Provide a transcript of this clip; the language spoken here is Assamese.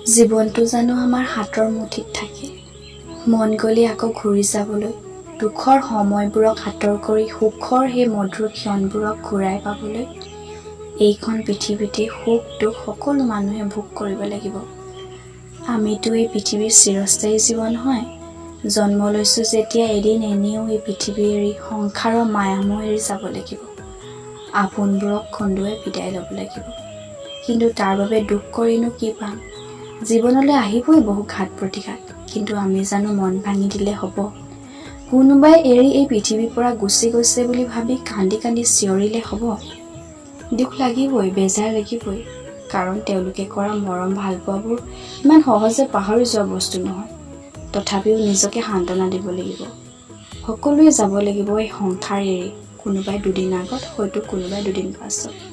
জীৱনটো জানো আমাৰ হাতৰ মুঠিত থাকে? মন গ'লে আকৌ ঘূৰি যাবলৈ, দুখৰ সময়বোৰক আঁতৰ কৰি সুখৰ সেই মধুৰ ক্ষণবোৰক ঘূৰাই পাবলৈ। এইখন পৃথিৱীতেই সুখ দুখ সকলো মানুহে ভোগ কৰিব লাগিব। আমিতো এই পৃথিৱীৰ চিৰস্থায়ী জীৱ নহয়। জন্ম লৈছোঁ যেতিয়া এদিন এনেও এই পৃথিৱী এৰি, সংসাৰৰ মায়ামোহ এৰি যাব লাগিব। আপোনবোৰক কন্দুৱাই বিদায় ল'ব লাগিব। কিন্তু তাৰ বাবে দুখ কৰিনো কি পাম? জীৱনলৈ আহিবই বহু ঘাত প্ৰতিঘাত। কিন্তু আমি জানো মন ভাঙি দিলে হ'ব? কোনোবাই এৰি এই পৃথিৱীৰ পৰা গুচি গৈছে বুলি ভাবি কান্দি কান্দি চিঞৰিলে হ'ব? দুখ লাগিবই, বেজাৰ লাগিবই। কাৰণ তেওঁলোকে কৰা মৰম ভালপোৱাবোৰ ইমান সহজে পাহৰি যোৱা বস্তু নহয়। তথাপিও নিজকে সান্তনা দিব লাগিব। সকলোৱে যাব লাগিব এই সংসাৰ এৰি, কোনোবাই দুদিন আগত, হয়তো কোনোবাই দুদিন পাছত।